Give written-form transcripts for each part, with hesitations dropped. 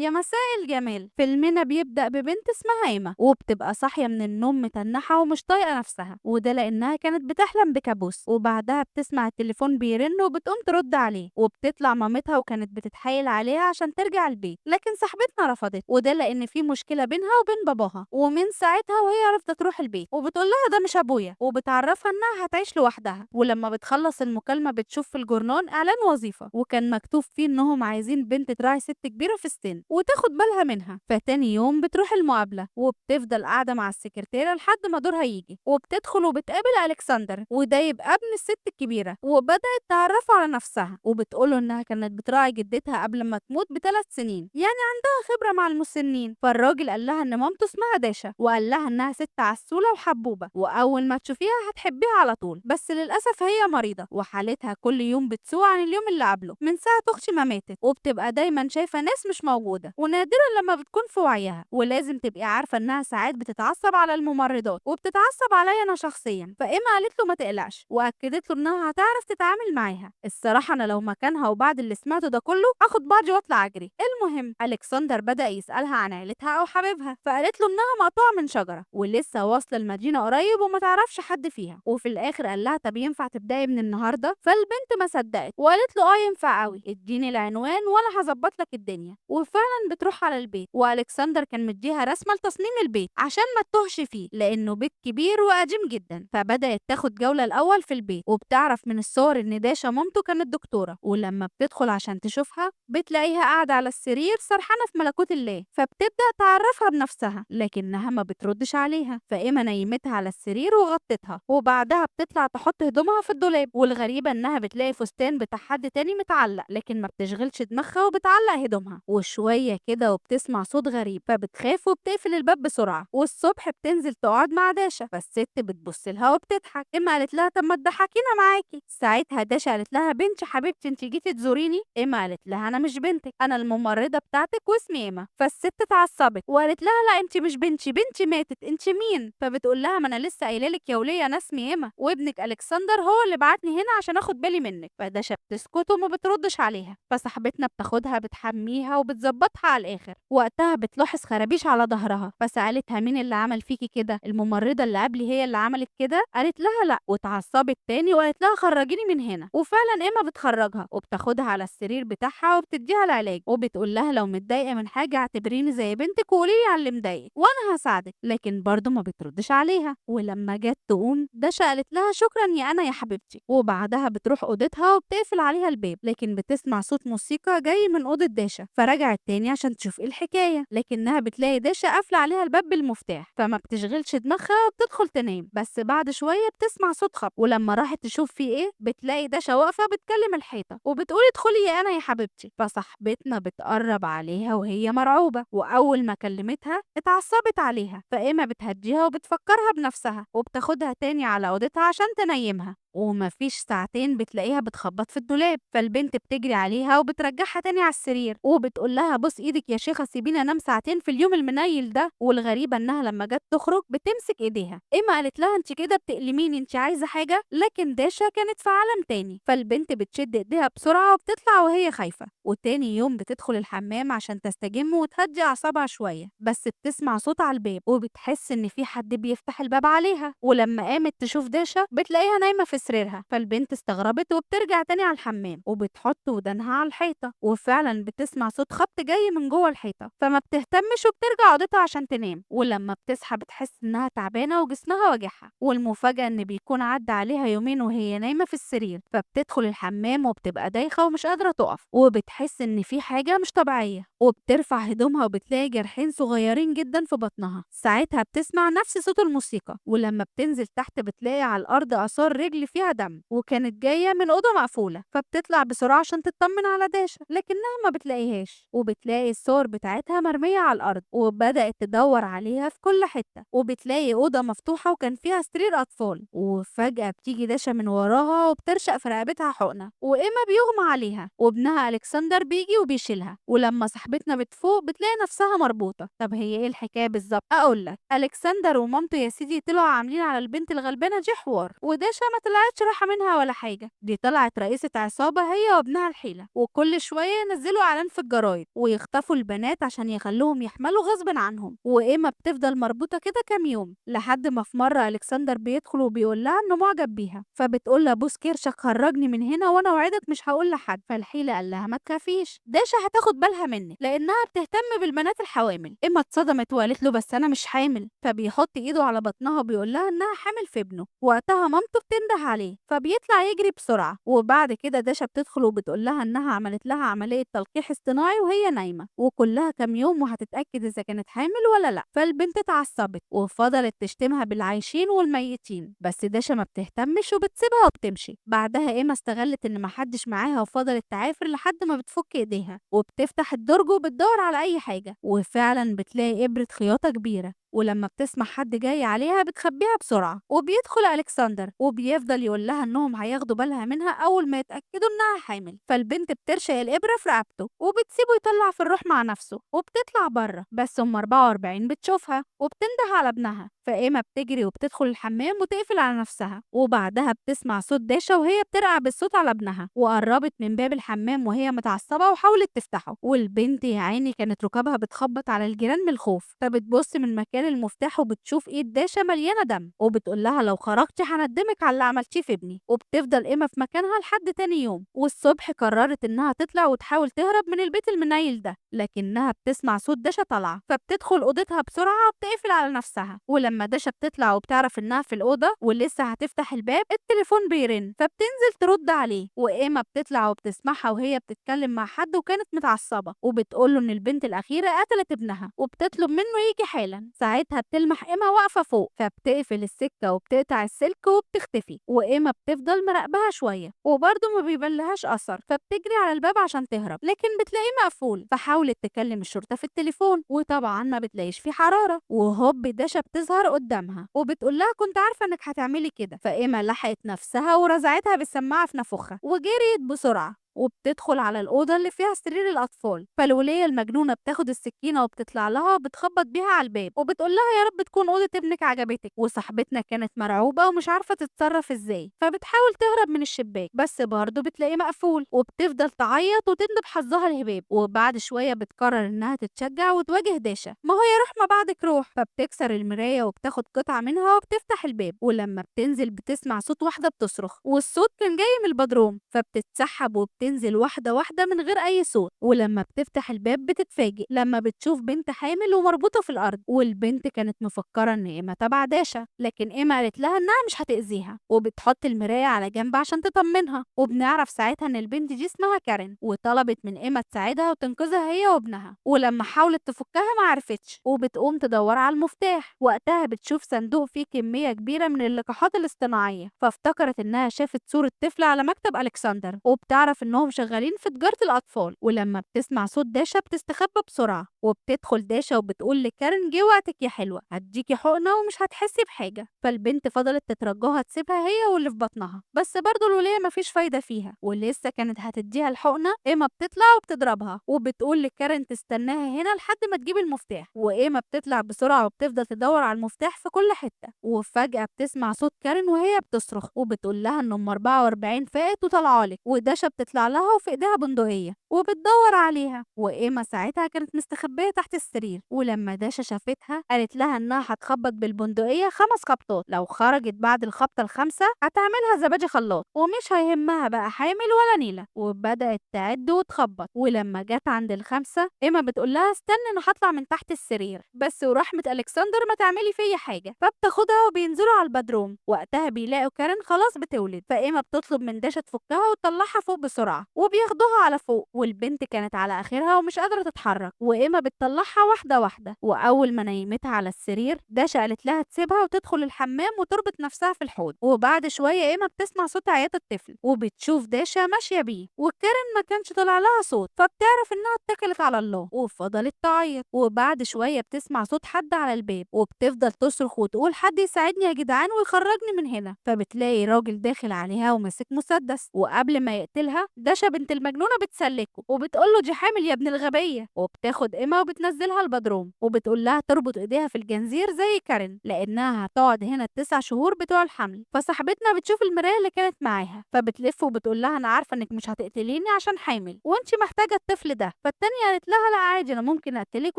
يا مساء الجمال. فيلمنا بيبدأ ببنت اسمها إيما، وبتبقى صاحية من النوم متنحة ومش طايقة نفسها، وده لأنها كانت بتحلم بكابوس. وبعدها بتسمع التليفون بيرن وبتقوم ترد عليه، وبتطلع مامتها وكانت بتتحايل عليها عشان ترجع البيت، لكن صاحبتنا رفضت، وده لأن في مشكلة بينها وبين باباها، ومن ساعتها وهي رافضة تروح البيت، وبتقول لها ده مش أبويا، وبتعرفها إنها هتعيش لوحدها. ولما بتخلص المكالمة بتشوف في الجورنان إعلان وظيفة، وكان مكتوب فيه إنهم عايزين بنت تراعي ست كبيرة في السن وتاخد بالها منها. فتاني يوم بتروح المقابلة وبتفضل قاعدة مع السكرتيرة لحد ما دورها يجي، وبتدخل وبتقابل ألكسندر، وده يبقى ابن الست الكبيرة، وبدأت تعرفه على نفسها وبتقوله إنها كانت بتراعي جدتها قبل ما تموت ب3 سنين، يعني عندها خبرة مع المسنين. فالراجل قال لها إن مامته اسمها داشا، وقال لها إنها ست عسولة وحبوبة، وأول ما تشوفيها هتحبيها على طول، بس للأسف هي مريضة وحالتها كل يوم بتسوء عن اليوم اللي قبله من ساعة أختي ما ماتت، وبتبقى دايما شايفة ناس مش موجودة، ونادرا لما بتكون في وعيها، ولازم تبقي عارفة إنها ساعات بتتعصب على الممرضات وبتتعصب عليا أنا شخصيا. فإيما قالت له ما تقلقش، وأكدت له إنها هتعرف تتعامل معاها. الصراحة أنا لو مكانها وبعد اللي سمعته ده كله آخد بعضي وأطلع أجري. المهم ألكسندر بدأ يسألها عن عيلتها أو حبيبها، فقالت له إنها مقطوعة من شجرة ولسه واصلة المدينة قريب وما تعرفش حد فيها. وفي الآخر قال لها طب ينفع تبدأي من النهاردة؟ فالبنت ما صدقت وقالت له اه ينفع قوي، اديني العنوان وانا هظبط لك الدنيا. وفعلا بتروح على البيت، والكسندر كان مديها رسمه لتصميم البيت عشان ما تتوهش فيه لانه بيت كبير وقديم جدا. فبدات تاخد جوله الاول في البيت، وبتعرف من الصور ان داشا مامته كانت دكتوره. ولما بتدخل عشان تشوفها بتلاقيها قاعده على السرير سرحانه في ملكوت الله، فبتبدا تعرفها بنفسها لكنها ما بتردش عليها. فإيما نيمتها على السرير وغطتها، وبعدها بتطلع تحط هدومها في الدولاب. والغريبة إنها بتلاقي فستان بتاع حد تاني متعلق، لكن ما بتشغلش دماغها وبتعلق هدومها. وشوية كده وبتسمع صوت غريب، فبتخاف وبتقفل الباب بسرعة. والصبح بتنزل تقعد مع داشا، فالست بتبص لها وبتضحك. إيما قالت لها طب ما تضحكينا معاكي. ساعتها داشا قالت لها بنتي حبيبتي انت جيتي تزوريني؟ إيما قالت لها أنا مش بنتك، أنا الممرضة بتاعتك واسمي إيما. فالست اتعصبت وقالت لها لا انت مش بنتي، بنتي ماتت، انت مين؟ فبتقول لها ما انا لسه قايله لك يا وليه انا اسمي ايما، وابنك الكسندر هو اللي بعتني هنا عشان اخد بالي منك. فداشا بتسكت وما بتردش عليها. فصاحبتنا بتاخدها بتحميها وبتظبطها على الاخر. وقتها بتلاحظ خرابيش على ظهرها، فسالتها مين اللي عمل فيكي كده؟ الممرضه اللي قبلي هي اللي عملت كده؟ قالت لها لا، واتعصبت تاني وقالت لها خرجيني من هنا. وفعلا ايما بتخرجها وبتاخدها على السرير بتاعها وبتديها العلاج، وبتقول لها لو متضايقه من حاجه اعتبريني زي بنتك وقولي لي على اللي مضايقك وانا هساعدك، لكن برضه ما بتردش عليها. ولما جت تقوم داشا قالت لها شكرا يا انا يا حبيبتي. وبعدها بتروح اوضتها وبتقفل عليها الباب، لكن بتسمع صوت موسيقى جاي من اوضه داشا، فرجعت تاني عشان تشوف ايه الحكايه، لكنها بتلاقي داشا قافله عليها الباب بالمفتاح، فما بتشغلش دماغها وبتدخل تنام. بس بعد شويه بتسمع صوت خبط، ولما راحت تشوف فيه ايه بتلاقي داشا واقفه بتكلم الحيطه وبتقول ادخلي يا انا يا حبيبتي. فصاحبتنا بتقرب عليها وهي مرعوبه، واول ما كلمتها اتعصبت عليها. فإيما بتهديها وبتفكرها بنفسها وبتاخدها تاني على اوضتها عشان تنيمها. ومفيش ساعتين بتلاقيها بتخبط في الدولاب، فالبنت بتجري عليها وبترجعها تاني على السرير وبتقول لها بص ايدك يا شيخه سيبيني انام ساعتين في اليوم المنيل ده. والغريبه انها لما جت تخرج بتمسك ايديها. ايما قالت لها انت كده بتألميني، انت عايزه حاجه؟ لكن داشا كانت في عالم تاني، فالبنت بتشد ايديها بسرعه وبتطلع وهي خايفه. وتاني يوم بتدخل الحمام عشان تستجم وتهدي اعصابها شويه، بس بتسمع صوت على الباب وبتحس ان في حد بيفتح الباب عليها. ولما قامت تشوف داشا بتلاقيها نايمه في سريرها، فالبنت استغربت وبترجع تاني على الحمام وبتحط ودانها على الحيطه، وفعلا بتسمع صوت خبط جاي من جوه الحيطه، فما بتهتمش وبترجع اوضتها عشان تنام. ولما بتصحى بتحس انها تعبانه وجسمها واجعها، والمفاجاه ان بيكون عدى عليها يومين وهي نايمه في السرير. فبتدخل الحمام وبتبقى دايخه ومش قادره تقف، وبتحس ان في حاجه مش طبيعيه، وبترفع هدومها وبتلاقي جرحين صغيرين جدا في بطنها. ساعتها بتسمع نفس صوت الموسيقى، ولما بتنزل تحت بتلاقي على الارض اثار رجل فيها دم، وكانت جايه من اوضه مقفوله. فبتطلع بسرعه عشان تطمن على داشا، لكنها ما بتلاقيهاش، وبتلاقي الصور بتاعتها مرميه على الارض، وبدات تدور عليها في كل حته، وبتلاقي اوضه مفتوحه وكان فيها سرير اطفال. وفجاه بتيجي داشا من وراها وبترشق في رقبتها حقنه، وايما بيغمى عليها، وابنها الكسندر بيجي وبيشيلها. ولما صاحبتنا بتفوق بتلاقي نفسها مربوطه. طب هي ايه الحكايه بالظبط؟ اقول لك، الكسندر ومامته يا سيدي طلعوا عاملين على البنت الغلبانه دي حوار، وداشا ما طلعتش طلعتش راحة منها ولا حاجة، دي طلعت رئيسة عصابة هي وابنها الحيلة، وكل شوية ينزلوا إعلان في الجرايد ويخطفوا البنات عشان يخلوهم يحملوا غصب عنهم. وإيما بتفضل مربوطة كده كام يوم لحد ما في مرة ألكسندر بيدخل وبيقول لها إنه معجب بيها، فبتقول له بوس كرشك خرجني من هنا وأنا أوعدك مش هقول لحد. فالحيلة قال لها ما تخافيش، داشا هتاخد بالها منك لأنها بتهتم بالبنات الحوامل. إيما اتصدمت وقالت له بس أنا مش حامل، فبيحط إيده على بطنها وبيقول لها إنها حامل في ابنه. وقتها مامته بتنده عليه فبيطلع يجري بسرعة. وبعد كده داشا بتدخل وبتقول لها إنها عملت لها عملية تلقيح اصطناعي وهي نايمة، وكلها كام يوم وهتتأكد إذا كانت حامل ولا لأ. فالبنت اتعصبت وفضلت تشتمها بالعايشين والميتين، بس داشا ما بتهتمش وبتسيبها وبتمشي. بعدها إيما استغلت إن محدش معاها وفضلت تعافر لحد ما بتفك إيديها وبتفتح الدرج وبتدور على أي حاجة، وفعلا بتلاقي إبرة خياطة كبيرة. ولما بتسمع حد جاي عليها بتخبيها بسرعة. وبيدخل ألكسندر وبيفضل يقول لها إنهم هياخدوا بالها منها أول ما يتأكدوا إنها حامل. فالبنت بترشق الإبرة في رقبته وبتسيبه يطلع في الروح مع نفسه وبتطلع بره، بس أم 44 بتشوفها وبتنده على ابنها. فإيما بتجري وبتدخل الحمام وتقفل على نفسها. وبعدها بتسمع صوت داشا وهي بترقع بالصوت على ابنها، وقربت من باب الحمام وهي متعصبة وحاولت تفتحه. والبنت يا عيني كانت ركابها بتخبط على الجيران من الخوف، فبتبص من مكان المفتاح وبتشوف ايد داشا مليانة دم، وبتقول لها لو خرجتي هندمك على اللي عملتيه في ابني. وبتفضل إيما في مكانها لحد تاني يوم. والصبح قررت انها تطلع وتحاول تهرب من البيت المنيل ده، لكنها بتسمع صوت داشا طالعه، فبتدخل اوضتها بسرعة وبتقفل على نفسها. ولما داشا بتطلع وبتعرف انها في الاوضة ولسه هتفتح الباب، التليفون بيرن فبتنزل ترد عليه. وإيما بتطلع وبتسمعها وهي بتتكلم مع حد وكانت متعصبه، وبتقول له ان البنت الاخيرة قتلت ابنها وبتطلب منه يجي حالا. ساعتها بتلمح إيما واقفة فوق، فبتقفل السكة وبتقطع السلك وبتختفي. وإيما بتفضل مراقبها شوية وبرضه ما بيبان لهاش اثر، فبتجري على الباب عشان تهرب لكن بتلاقيه مقفول. فحاولت تكلم الشرطة في التليفون وطبعا ما بتلاقيش فيه حرارة. وهوب داشا بتظهر قدامها وبتقول لها كنت عارفه انك هتعملي كده. فإيما لحقت نفسها ورزعتها بالسماعه في نافوخها وجريت بسرعة وبتدخل على الأوضة اللي فيها سرير الأطفال. فالولية المجنونة بتاخد السكينة وبتطلع لها وبتخبط بيها على الباب وبتقول لها يا رب تكون أوضة ابنك عجبتك. وصاحبتنا كانت مرعوبة ومش عارفة تتصرف ازاي، فبتحاول تهرب من الشباك بس برضه بتلاقيه مقفول، وبتفضل تعيط وتندب حظها الهباب. وبعد شوية بتقرر إنها تتشجع وتواجه داشا، ما هو يا روح ما بعدك روح. فبتكسر المراية وبتاخد قطعة منها وبتفتح الباب، ولما بتنزل بتسمع صوت واحدة بتصرخ والصوت كان جاي من البدروم، فبتتسحب وبتنزل واحدة واحدة من غير أي صوت. ولما بتفتح الباب بتتفاجئ لما بتشوف بنت حامل ومربوطة في الأرض، والبنت كانت مفكرة إن إيما تبع داشا، لكن إيما قالت لها إنها مش هتأذيها، وبتحط المراية على جنب عشان تطمنها. وبنعرف ساعتها إن البنت دي اسمها كارين، وطلبت من إيما تساعدها وتنقذها هي وابنها، ولما حاولت تفكها ما عرفتش، وبتقوم تدور على المفتاح. وقتها بتشوف صندوق فيه كمية كبيرة من اللقاحات الاصطناعية، فافتكرت إنها شافت صورة طفل على مكتب ألكسندر، وبتعرف إنهم شغالين في تجارة الأطفال. ولما بتسمع صوت داشا بتستخبى بسرعة، وبتدخل داشا وبتقول لكارين جه وقتك يا حلوة، هديكي حقنة ومش هتحسي بحاجة. فالبنت فضلت تترجاها تسيبها هي واللي في بطنها، بس برضه الولية مفيش فايدة فيها، ولسه كانت هتديها الحقنة. إيما بتطلع وبتضربها وبتقول لكارين تستناها هنا لحد ما تجيب المفتاح. وإيما بتطلع بسرعة وبتفضل تدور على المفتاح في كل حتة، وفجأة بتسمع صوت كارين وهي بتصرخ وبتقول لها إن أم 44 فاقت وطالعة لك. وداشا بتطلع لها وفي إيديها بندقية وبتدور عليها، وإيما ساعتها كانت مستخبية تحت السرير. ولما داشا شافتها قالت لها إنها هتخبط بالبندقية 5 خبطات، لو خرجت بعد الخبطة الخامسة هتعملها زبادي خلاط ومش هيهمها بقى حامل ولا نيلة. وبدأت تعد وتخبط، ولما جت عند الخامسة إيما بتقول لها استني أنا هطلع من تحت السرير، بس ورحمة ألكسندر ما تعملي فيا حاجة. فبتاخدها وبينزلوا على البدروم. وقتها بيلاقوا كارين خلاص بتولد، فإيما بتطلب من داشا تفكها وتطلعها فوق بسرعة، وبياخدوها على فوق. والبنت كانت على آخرها ومش قادرة تتحرك، وإيما بتطلعها واحدة واحدة. وأول ما نيمتها على السرير داشا قالت لها تسيبها وتدخل الحمام وتربط نفسها في الحوض. وبعد شوية إيما بتسمع صوت عياط الطفل وبتشوف داشا ماشية بيه، وكارين ما كانش طلع لها صوت، فبتعرف إنها اتكلت على الله وفضلت تعيط. وبعد شوية بتسمع صوت حد على الباب وبتفضل تصرخ وتقول حد يساعدني يا جدعان ويخرجني من هنا. فبتلاقي راجل داخل عليها وماسك مسدس، وقبل ما يقتلها داشا بنت المجنونة بتسلكه وبتقول له دي حامل يا ابن الغبية، وبتاخد إيما وبتنزلها البدروم وبتقول لها تربط ايديها في الجنزير زي كارين لانها هتقعد هنا ال9 شهور بتوع الحمل. فصاحبتنا بتشوف المراية اللي كانت معاها فبتلف وبتقول لها انا عارفه انك مش هتقتليني عشان حامل وانت محتاجه الطفل ده. فالتانية قالت لها لا عادي انا ممكن اقتلك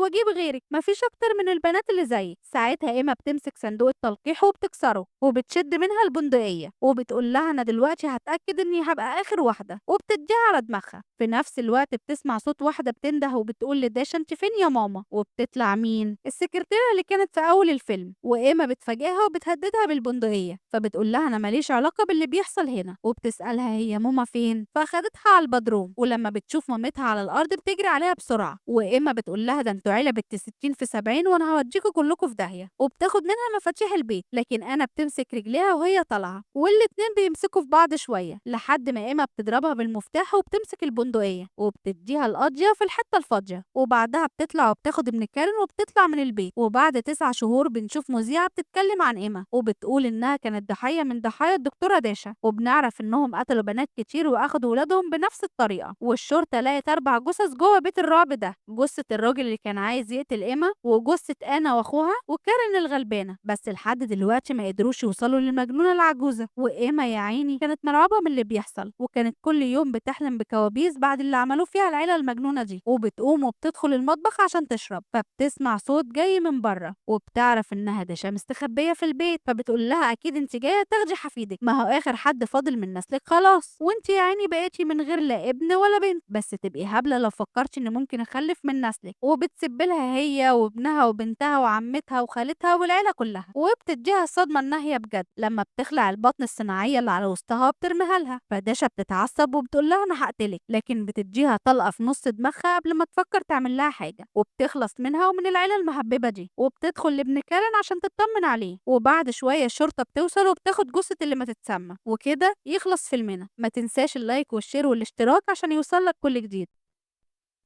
واجيب غيرك، مفيش اكتر من البنات اللي زيك. ساعتها ايما بتمسك صندوق التلقيح وبتكسره وبتشد منها البندقية وبتقول لها انا دلوقتي هتاكد اني هبقى اخر واحدة، وبتديها على دماغها. في نفس الوقت بتسمع صوت واحدة بتنده وبتقول لداشا انت فين يا ماما، وبتطلع مين؟ السكرتيره اللي كانت في اول الفيلم. وايما بتفاجئها وبتهددها بالبندقيه فبتقول لها انا ماليش علاقة باللي بيحصل هنا، وبتسالها هي ماما فين، فاخدتها على البدروم. ولما بتشوف مامتها على الارض بتجري عليها بسرعة، وايما بتقول لها ده انتوا عيله بنت 60 في 70 وانا هوديكوا كلكوا في داهية، وبتاخد منها مفاتيح البيت. لكن انا بتمسك رجليها وهي طالعه، والاتنين بيمسكوا في بعض شوية لحد ما ايما بتضربها بالمفتاح وبتمسك البندقية وبتديها القاضية في الحتة الفاضيه، وبعدها بتطلع وبتاخد ابن كارين وبتطلع من البيت. وبعد 9 شهور بنشوف مذيعه بتتكلم عن ايما وبتقول انها كانت ضحية من ضحايا الدكتورة داشا، وبنعرف انهم قتلوا بنات كتير واخدوا ولادهم بنفس الطريقة. والشرطة لقت 4 جثث جوه بيت الرعب ده، جثة الراجل اللي كان عايز يقتل ايما، وجثه انا واخوها، وكارين الغلبانه، بس لحد دلوقتي ما قدروش يوصلوا للمجنونه العجوزة. وايما يا عيني كانت مرعوبه من اللي بيحصل، وكانت كل يوم بتحلم بكوابيس بعد اللي عملوه فيها العيلة المجنونة دي. وبتقوم وبتدخل المطبخ عشان تشرب، فبتسمع صوت جاي من بره وبتعرف انها داشا مستخبيه في البيت، فبتقول لها اكيد انت جاية تاخدي حفيدك، ما هو اخر حد فاضل من نسلك خلاص، وانت يا عيني بقيتي من غير لا ابن ولا بنت، بس تبقي هبلة لو فكرتي ان ممكن اخلف من نسلك. وبتسب لها هي وابنها وبنتها وعمتها وخالتها والعيلة كلها، وبتديها الصدمة الناهية بجد لما بتخلع البطن الصناعية اللي على وسطها وبترميها لها. فداشا بتتعصب وبتقول لها انا هقتلك، لكن بتديها طلقه في نص دماغها قبل ما تفكر تعمل لها حاجة، وبتخلص منها ومن العيلة المهببه دي، وبتدخل لابن كارين عشان تطمن عليه. وبعد شوية الشرطة بتوصل وبتاخد جثة اللي ما تتسمى، وكده يخلص فيلمنا. ما تنساش ال like وال share والاشتراك عشان يوصلك كل جديد.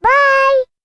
bye.